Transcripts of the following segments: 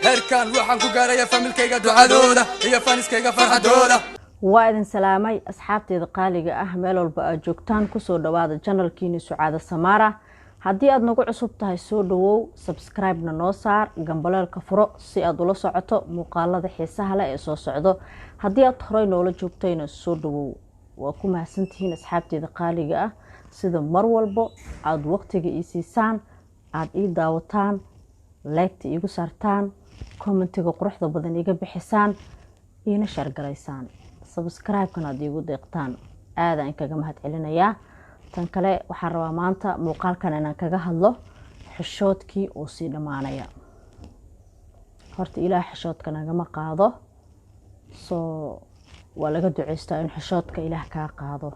Heerkan waxaan ku gaaraya familkayga ducadooda iyo fans-kayga farxadooda. Waa idin salaamay, asxaabteeda qaaliga ah, meel walba aad joogtaan. Kusoo dhawaada channel-kiini Sucaada Samaara. Haddii aada nagu cusub tahay, soo dhawow, subscribe-na noo saar, gambaleelka furo si aada ula socoto muuqaalada xiisaha leh ee soo socdo. Haddii aad horey noola joogtayna, soo dhawow. Waa ku mahadsantihiin, asxaabteeda qaaliga ah, sida mar walbo aada waqtiga ii siisaan, aada ii daawataan, like-ta iigu saartaan, comment-iga quruxda badan iiga bixisaan, iina share-garaysaan, subscribe-kana aad iigu deeqtaan. Aadaan kaga mahad celinayaa. Tan kale, waxaan rabaa maanta muuqaalkan inaan kaga hadlo xishoodkii oo sii dhammaanaya. Horta Ilaah xishoodka nagama qaado, soo waa laga duceystaa in xishoodka Ilaah kaa qaado.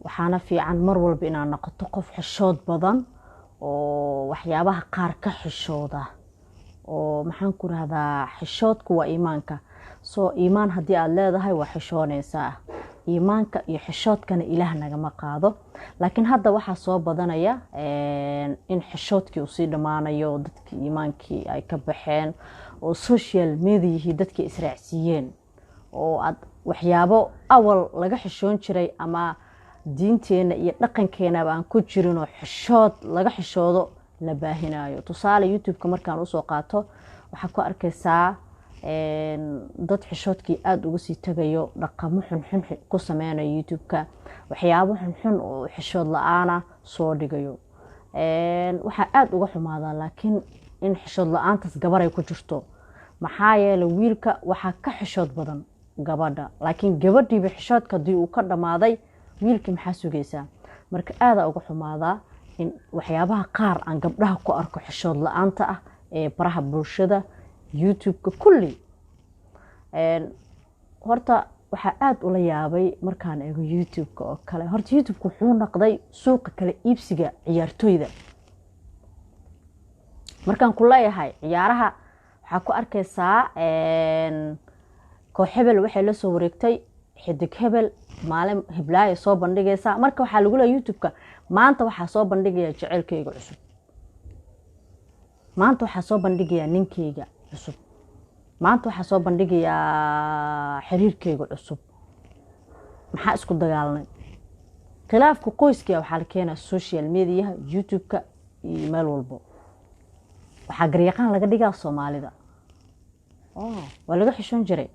Waxaana fiican mar walba inaad noqoto qof xishood badan oo waxyaabaha qaar ka xishooda. Oo maxaan ku rahdaa, xishoodku waa iimaanka. Soo iimaan haddii aada leedahay, waa xishoonaysaa. Iimaanka iyo xishoodkana Ilaah nagama qaado. Laakiin hadda waxaa soo badanaya in xishoodkii uu sii dhammaanayo, dadkii iimaankii ay ka baxeen oo social media-hii dadkii israacsiiyeen, oo aad waxyaabo awal laga xishoon jiray ama diinteena iyo dhaqankeenaba aan ku jirinoo xishood laga xishoodo la baahinayo. Tusaale, YouTube-ka markaan usoo qaato, waxaa ku arkaysaa dad xishoodkii aada uga sii tagayo, dhaqamo xunxun ku sameynayo YouTube-ka, waxyaabo xunxun oo xishood la-aana soo dhigayo. Waxaa aada uga xumaadaa laakiin in xishood la-aantaas gabaray ku jirto. Maxaa yeelay, wiilka waxaa ka xishood badan gabadha, laakiin gabadhiiba xishoodka haddii uu ka dhammaaday, wiilkii maxaa sugaysaa? Marka aadaa uga xumaadaa in waxyaabaha qaar aan gabdhaha ku arko xishood la-aanta ah ee baraha bulshada, YouTube-ka, kulli. Horta waxaa aada ula yaabay markaan eego YouTube-ka oo kale. Horta YouTube-ka wuxuu noqday suuqa kala iibsiga ciyaartooyda. Markaan ku leeyahay ciyaaraha, waxaa ku arkaysaa koox hebel waxay la soo wareegtay xidig hebel, maalin hiblaayo soo bandhigaysaa. Marka waxaa lagu leeya YouTube-ka, maanta waxaa soo bandhigaya jaceylkeyga cusub, maanta waxaa soo bandhigayaa ninkeyga cusub, maanta waxaa soo bandhigayaa xiriirkeyga cusub. Maxaa isku dagaalnay? Khilaafka qoyska waxaa la keenaa social media-ha, YouTube-ka iyo meel walbo. Waxaa garyaqaan laga dhigaa Soomaalida. Waa laga xishoon jiray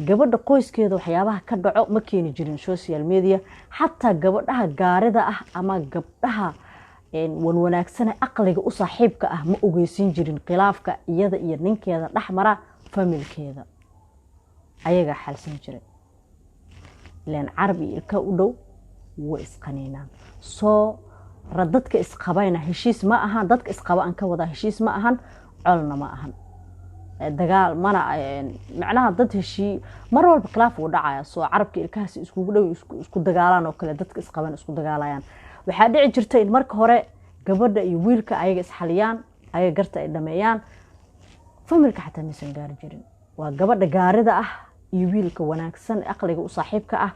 gabadha qoyskeeda waxyaabaha ka dhaco ma keeni jirin social media. Xataa gabadhaha gaarida ah ama gabdhaha wanwanaagsane, aqliga u saaxiibka ah, ma ogeysin jirin khilaafka iyada iyo ninkeeda dhexmara. Family-keeda ayagaa xalsan jiray, ilaan carab iyo ilka u dhow way isqaniinaan. Soo dadka isqabayna heshiis ma ahan. Dadka isqaba aan ka wadaa, heshiis ma ahan, colna ma ahan, dagaal mana macnaha. Dad heshii mar walba khilaaf wuu dhacaya. Soo carabka ilkahaasi iskugu dhow isku dagaalaan oo kale, dadka isqaban isku dagaalayaan. Waxaa dhici jirta in marka hore gabadha iyo wiilka ayaga isxaliyaan, ayaga garta ay dhameeyaan. Family-ka xataa maysan gaari jirin. Waa gabadha gaarida ah iyo wiilka wanaagsan, aqliga u saaxiibka ah,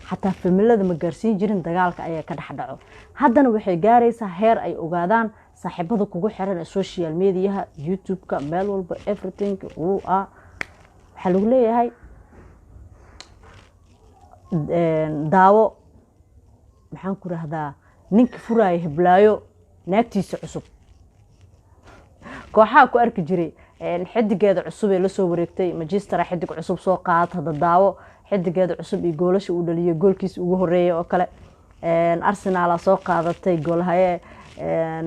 xataa family-ada ma gaarsiin jirin dagaalka ayaga ka dhex dhaco. Haddana waxay gaaraysaa heer ay ogaadaan saaxiibada kugu xiran ee social media-ha, YouTube-ka, meel walba, everything wuu ah. Waxaa lagu leeyahay, daawo, maxaan ku rahdaa, ninka furaaya hiblaayo naagtiisa cusub. Kooxaha ku arki jiray xidigeeda cusub ee lasoo wareegtay Manchester, xidig cusub soo qaat, hadda daawo xidigeeda cusub iyo goolasha uu dhaliyay, goolkiisa ugu horeeyay oo kale. Arsenala soo qaadatay goolhaye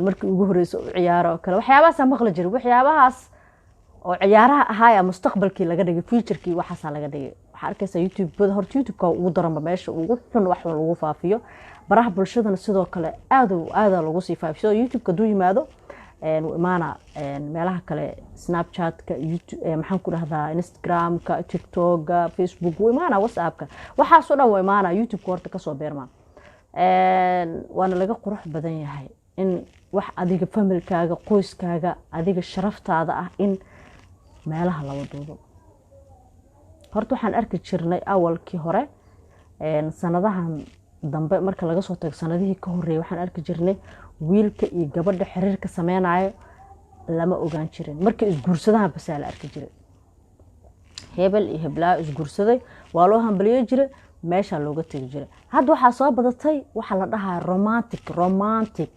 markii ugu horeysa u ciyaaro oo kale. Waxyaabahaasa maqli jiray. Waxyaabahaas oo ciyaaraha ahaaya mustaqbalkii laga dhigay, future-kii waxaasaa laga dhigay. Waxaa arkaysaa YouTube. Horta YouTube-ka ugu daranba, meesha ugu xun wax lagu faafiyo. Baraha bulshadana sidoo kale aad aada lagu sii faafiyo. YouTube-ka hadduu yimaado, wuu imaana meelaha kale, Snapchat-ka, YouTube, maxaan ku dhahdaa, Instagram-ka, TikTok-ka, Facebook wuu imaana, WhatsApp-ka, waxaasoo dhan wuu imaana. YouTube-ka horta kasoo beerma, waana laga qurux badan yahay in wax adiga family-kaaga, qoyskaaga, adiga sharaftaada ah in meelaha la waduudo. Horta waxaan arki jirnay awalkii hore, sanadahan dambe marka laga soo tago, sanadihii ka horreeyay, waxaan arki jirnay wiilka iyo gabadha xiriirka sameynayo. Lama ogaan jirin. Markay isguursadaan basaa la arki jiray, hebel iyo heblaayo isguursaday, waa loo hambaliyo jiray, meeshaa looga tegi jiray. Hadda waxaa soo badatay waxaa la dhahaa romantic. Romantic,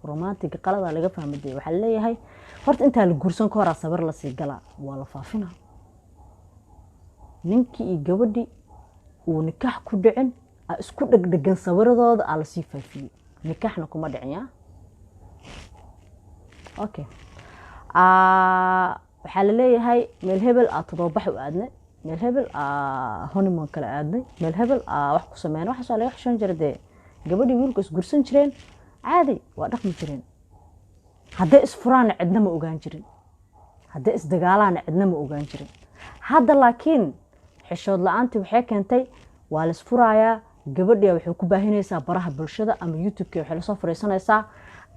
romantic qaladaa laga fahma dee. Waxaa leeyahay horta intaa la guursan ka horaa sawir lasii galaa, waa la faafinaa. Ninkii iyo gabadhii uu nikaax ku dhicin a isku dhegdhegan, sawiradooda aa lasii faafiyey, nikaaxna kuma dhicin. Ya okay, waxaa laleeyahay meel hebel aa todobabax u aadnay, meel hebel aa honeymoon kale aadnay, meel hebel aa wax ku sameyn. Waxaas waa laga xishoon jira dee. Gabadhii wiilku isgursan jireen caadi, waa dhaqmi jireen. Hadday isfuraanna cidna ma ogaan jirin, hadday isdagaalaanna cidna ma ogaan jirin. Hadda laakiin xishood la-aantii waxay keentay waa la isfuraayaa, gabadhia waxay ku baahinaysaa baraha bulshada ama YouTube-ka, waxay lasoo fadhiisanaysaa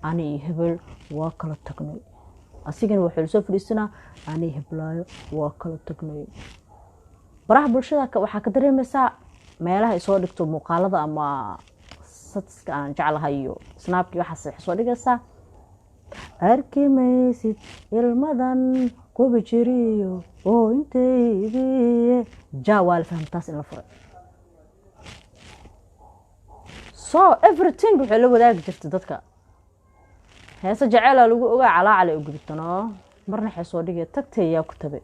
"ani iyo hebel waa kala tagnay", asigana waxay lasoo fadhiisanaa "ani iyo heblaayo waa kala tagnay". Baraha bulshada waxaa ka dareemaysaa meelaha ay soo dhigto muuqaalada ama statuska aan jeclahay iyo Snapki, waxaas waxay soo dhigaysaa "arki maysid ilmadan qubi jiriyo oo intaydiye". Ja, waa la fahmtaas in la furay. So everything waxay la wadaagi jirtay dadka. Heese jaceelaa lagu ogaa, calaacalay u gudubtanoo marna waxay soo dhigay "tagtay yaa ku tabay".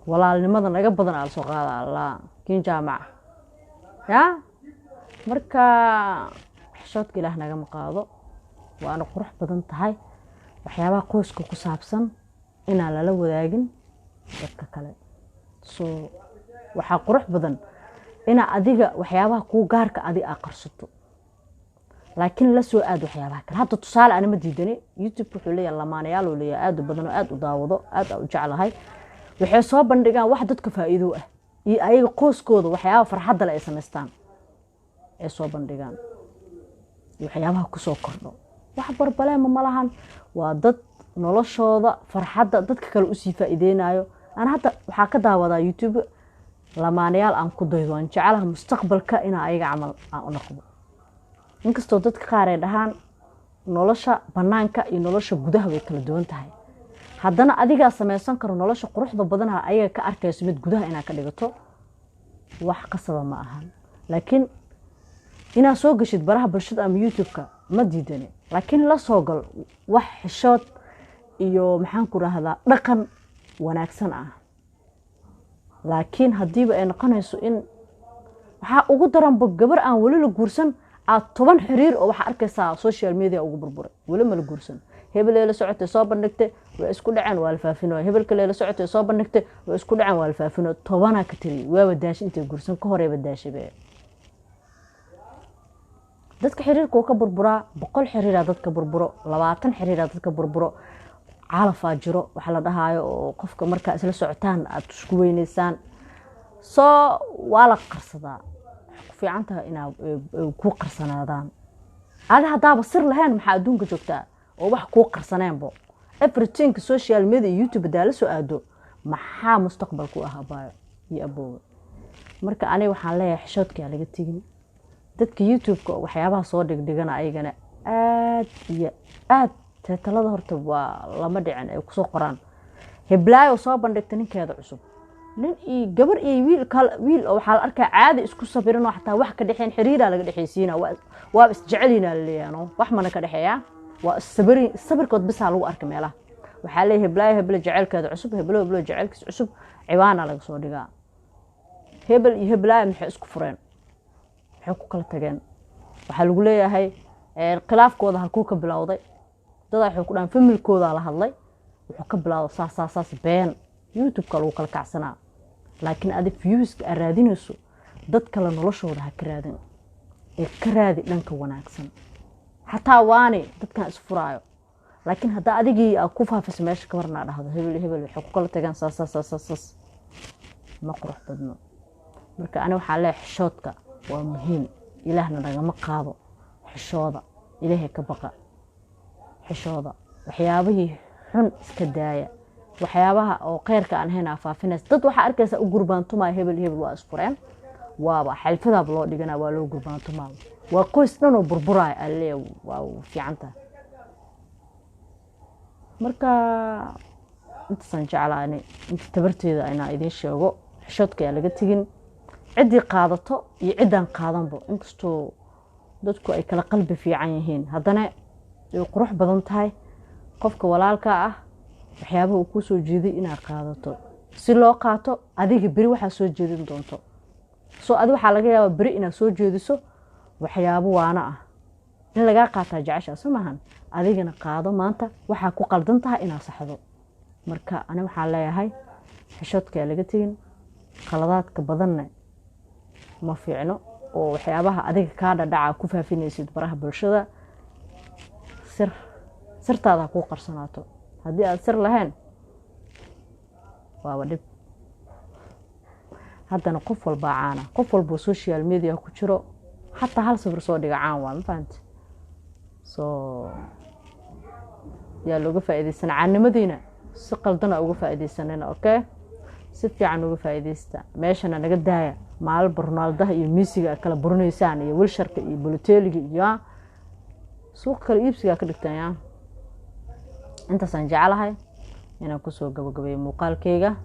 Walaalnimada naga badan aa lasoo qaada allah kiin jaamaca ya. Marka xishoodka Ilaah nagama qaado, waana qurux badan tahay waxyaabaha qoyska ku saabsan inaan lala wadaagin dadka kale. So waxaa qurux badan inaa adiga waxyaabaha kuu gaarka adiga aa qarsato, laakiin la soo aad waxyaabaha kale. Hadda tusaale, anima diidani, YouTube wuxuu leeyahay lamaanayaal uu leeyahay aad u badan oo aad u daawado, aad u jeclahay. Waxay soo bandhigaan wax dadka faa'iido ah iyo ayaga qoyskooda, waxyaabaha farxadda le ay samaystaan ay soo bandhigaan iyo waxyaabaha kusoo kordho. Wax barbaleema ma lahan, waa dad noloshooda farxadda dadka kale usii faa'iideynayo. Ana hadda waxaa ka daawadaa YouTube lamaanayaal aan ku daydo, aan jecelaha mustaqbalka inaa ayaga camal aan u noqdo, inkastoo dadka qaar ay dhahaan nolosha banaanka iyo nolosha gudaha way kala duwan tahay. Haddana adigaa samaysan karo nolosha quruxda badanaha ayaga ka arkayso mid gudaha inaad ka dhigato, wax qasaba ma ahan. Laakiin inaad soo gashid baraha bulshada ama YouTube-ka ma diidani, laakiin la soo gal wax xishood iyo, maxaan ku rahdaa, dhaqan wanaagsan ah. Laakiin haddiiba ay noqonayso in waxaa ugu daranba gabar aan weli la guursan aad 10 xiriir oo waxaa arkaysaa social media ugu burburay, weli ma la guursan, hebel la socotay soo bandhigtay, waa isku dhaceen, waa la faafinayo. Hebel kale la socotay soo bandhigtay, waa isku dhaceen, waa la faafinayo. 10-aa ka tiriyay, waaba daashay intay guursan ka horeeba daashay. Dadka xiriirka wuu ka burburaa, 100 xiriiraa dadka burburo, 20 xiriiraa dadka burburo. Calafaa jiro waxa la dhahaayo oo qofka markaa isla socotaan aada isku weyneysaan, soo waa la qarsadaa. Waxay ku fiican tahay inaa ku qarsanaadaan. Adi haddaaba sir lahayn, maxaa adduunka joogtaa oo wax kuu qarsaneenbo? Everything social media iyo YouTube hadaa la soo aado, maxaa mustaqbal ku ah, abaayo iyo aboowe? Marka aniga waxaan leeyahay xishoodkaa laga tegin. Dadka YouTube-ka waxyaabaha soo dhigdhigana ayagana aad iyo aad teetalada horta waa lama dhicin ay kusoo qoraan heblaayo soo bandhigta ninkeeda cusub. Nin iyo gabar iyo wiil kale, wiil oo waxaa la arkaa caadi isku sabirin oo xataa wax ka dhexeen, xiriiraa laga dhexaysiina, waaba isjecelina laleeyahay, no wax mana ka dhexeeya, waa issabiri, sabirkood bisaa lagu arka meelaha. Waxaa leeyahay heblaayo heblo jaceylkeeda cusub, heblo heblo jaceylkiisa cusub, ciwaana laga soo dhigaa. Hebel iyo heblaayo maxay isku fureen, maxay ku kala tageen? Waxaa lagu leeyahay khilaafkooda halkuu ka bilowday. Dadaa waxay ku dhahan familkoodaa la hadlay, wuxuu ka bilowday saas saas saas. Been YouTube-ka lagu kala kacsanaa. Laakiin adi viewska aad raadinayso, dad kale noloshooda ha ka raadin, ee ka raadi dhanka wanaagsan. Xataa waani dadkan isfuraayo, laakiin haddaa adigii aad ku faafisa meesha ka warnaa dhahdo hebel hebel waxay ku kala tageen saas saas saas saas saas, ma qurux badno. Marka ani waxaa leeyahay xishoodka waa muhiim, Ilaahna nagama qaado. Xishooda, Ilaahay ka baqa, xishooda, waxyaabihii xun iska daaya, waxyaabaha oo kheyrka aan ahayn aa faafinaysa. Dad waxaa arkaysa u gurbaantumaya hebel hebel waa isfureen, waaba xalfadaaba loo dhigana, waa loo gurbaantumaa, waa qoys dhan oo burburaya aa leeyahay. Waa fiican tahay. Marka intaasaan jeclaa inta tabarteeda inaa idiin sheego. Xishoodka yaa laga tegin, ciddii qaadato iyo ciddaan qaadanbo. Inkastoo dadku ay kala qalbi fiican yihiin, haddana ay qurux badan tahay qofka walaalka ah waxyaabaha uu kuu soo jeeday inaad qaadato. Si loo qaato, adiga beri waxaa soo jeedin doonto. Soo adi waxaa laga yaabaa beri inaad soo jeediso waxyaabo waano ah in lagaa qaataa jeceshaa, soo maahan? Adigana qaado maanta waxaa ku qaldan tahay inaad saxdo. Marka ani waxaan leeyahay, xishoodka yaa laga tegin, qaladaadka badanna ma fiicno, oo waxyaabaha adiga kaa dhadhaca ku faafinaysid baraha bulshada. Sir sirtaada ha kuu qarsanaato. Haddii aad sir lahayn, waaba dhib. Haddana qof walbaa caana, qof walboo social media ku jiro, xataa hal sawir soo dhiga caan waa, ma fahamti? So yaa looga faa'iidaysan caannimadiina si qaldana uga faa'iidaysanina. Okay, si fiican uga faa'iidaysta. Meeshana naga daaya maalba Ronaldaha iyo Messiga kala burinaysaan iyo Wilsharka iyo Balotelliga iyo suuq kala iibsigaa ka dhigtaan. Yaa intaasaan jeclahay inaan kusoo gabagabeeyo muuqaalkeyga.